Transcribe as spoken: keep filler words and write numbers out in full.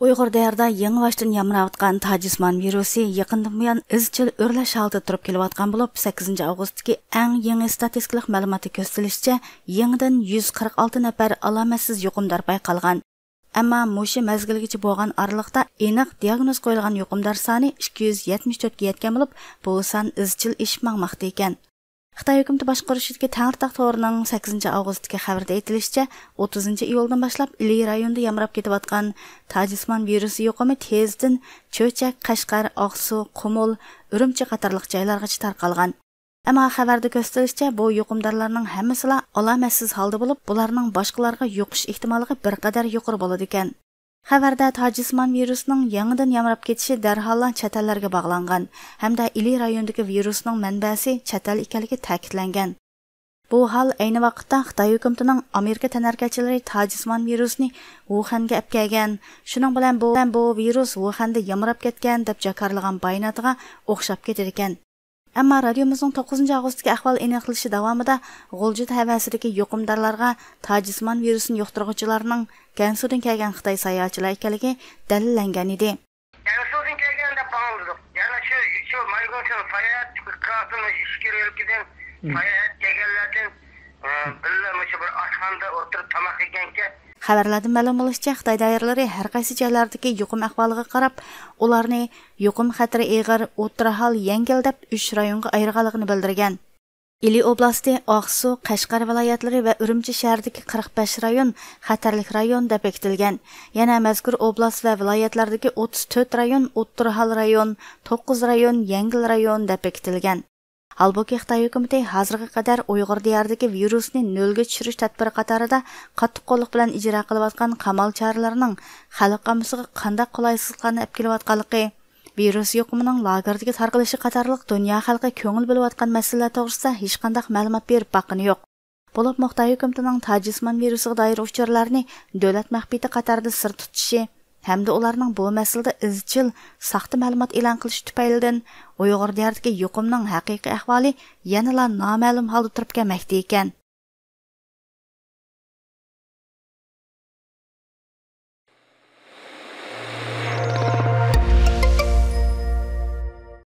ئۇيغۇر دىيارىدا يېڭىباشتىن يامراۋاتقان تاجسىمان ۋىرۇسى يېقىندىن بۇيان ئىزچىل ئۆرلەش ھالىتىدە تۇرۇپ كېلىۋاتقان بولۇپ، سەككىزىنچى ئاۋغۇستتىكى ئەڭ يېڭى ستاتىستىكىلىق مەلۇماتتا كۆرسىتىلىشىچە، يېڭىدىن يۈز قىرىق ئالتە نەپەر ئالامەتسىز يۇقۇمدار بايقالغان. ئەمما مۇشۇ مەزگىلگىچە بولغان ئارىلىقتا ئېنىق دىياگنوز قويۇلغان يۇقۇمدار سانى ئىككى يۈز يەتمىش تۆتكە يەتكەن بولۇپ، بۇ سان ئىزچىل ئېشىپ ماڭماقتا ئىكەن. خىتاي ھۆكۈمىتى باشقۇرۇشىدىكى تەڭرىتاغ تورىنىڭ سەككىزىنچى ئاۋغۇستتىكى خەۋىرىدە ئېيتىلىشىچە، ئوتتۇزىنچى ئىيۇلدىن باشلاپ ئىلى رايونىدا يامراپ كېتىۋاتقان تاجسىمان ۋىرۇسى يۇقۇمى تېزدىن چۆچەك، قەشقەر، ئاقسۇ، قۇمۇل، ئۈرۈمچى قاتارلىق جايلارغىچە تارقالغان. ئەمما خەۋەردە كۆرسىتىلىشىچە، بۇ يۇقۇمدارلارنىڭ ھەممىسىلا ئالامەتسىز ھالدا بولۇپ، بۇلارنىڭ باشقىلارغا يۇقۇش ئېھتىماللىقى بىر قەدەر يۇقىرى بولىدىكەن. خەۋەردە تاجسىمان ۋىرۇسىنىڭ يېڭىدىن يامراپ كېتىشى دەرھاللا چەت ئەللەرگە باغلانغان ھەمدە ئىلى رايونىدىكى ۋىرۇسنىڭ مەنبەسى چەت ئەل ئىكەنلىكى تەكىتلەنگەن. بۇ ھال ئەينى ۋاقىتتا خىتاي ھۆكۈمىتىنىڭ ئامېرىكا تەنھەرىكەتچىلىرى تاجسىمان ۋىرۇسىنى ۋۇخەنگە ئەپ كەلگەن، شۇنىڭ بىلەن بۇ، بۇ ۋىرۇس ۋۇخەندە يامراپ كەتكەن دەپ جاكارلىغان باياناتىغا ئوخشاپ كېتىدىكەن. ئەمما رادىيومىزنىڭ توققۇزىنچى ئاۋغۇستتىكى ئەھۋال ئېنىقلىشى داۋامىدا غۇلجا تەۋەسىدىكى يۇقۇمدارلارغا تاجسىمان ۋىرۇسىنى يۇقتۇرغۇچىلارنىڭ گەنسۇدىن كەلگەن خىتاي ساياھەتچىلەر ئىكەنلىكى دەلىللەنگەن ئىدى. گەنسۇدىن كەلگەن دەپ ئاڭلىدۇق. يەنى شۇ، شۇ مايگۇڭشىن ساياھەت قىلىۋاتىدۇ، مۇشۇ ئىچكىرى ئۆلكىدىن ساياھەت كەلگەنلەردىن، ئە، بىللە مۇشۇ بىر ئاشخانىدا ئولتۇرۇپ تاماق يېگەنكەن. خەۋەرلەردىن مەلۇم بولۇشىچە، خىتاي دائىرىلىرى ھەر قايسى جايلاردىكى يۇقۇم ئەھۋالىغا قاراپ، ئۇلارنى يۇقۇم خەتىرى ئېغىر، ئوتتۇرا ھال، يەڭگىل دەپ ئۈچ رايونغا ئايرىغانلىقىنى بىلدۈرگەن. ئىلى ئوبلاستى، ئاقسۇ، قەشقەر ۋىلايەتلىرى ۋە ئۈرۈمچى شەھىرىدىكى قىرىق بەش رايون خەتەرلىك رايون دەپ بېكىتىلگەن. يەنە مەزكۇر ئوبلاست ۋە ۋىلايەتلەردىكى ئوتتۇز تۆت رايون ئوتتۇرا ھال رايون، توققۇز رايون يەڭگىل رايون دەپ بېكىتىلگەن. ھالبۇكى، خىتاي ھۆكۈمىتى ھازىرغا قەدەر ئۇيغۇر دىيارىدىكى ۋىرۇسنى نۆلگە چۈشۈرۈش تەدبىرى قاتارىدا قاتتىق قوللۇق بىلەن ئىجرا قىلىۋاتقان قامال چارىلىرىنىڭ خەلق ئاممىسىغا قانداق قولايسىزلىقلارنى ئەپ كېلىۋاتقانلىقى، ۋىرۇس يۇقۇمىنىڭ لاگېردىكى تارقىلىشى قاتارلىق دۇنيا خەلقى كۆڭۈل بۆلۈۋاتقان مەسىلىلەر توغرىسىدا ھېچقانداق مەلۇمات بېرىپ باققىنى يوق. بولۇپمۇ خىتاي ھۆكۈمىتىنىڭ تاجسىمان ۋىرۇسىغا دائىر ئۇچۇرلارنى دۆلەت مەخپىيىتى قاتارىدا سىر تۇتۇشى ھەمدە ئۇلارنىڭ بۇ مەسىلىدە ئىزچىل ساختا مەلۇمات ئېلان قىلىشى تۈپەيلىدىن ئۇيغۇر دىيارىدىكى يۇقۇمنىڭ ھەقىقىي ئەھۋالى يەنىلا نامەلۇم ھالدا تۇرۇپ كەلمەكتە ئىكەن.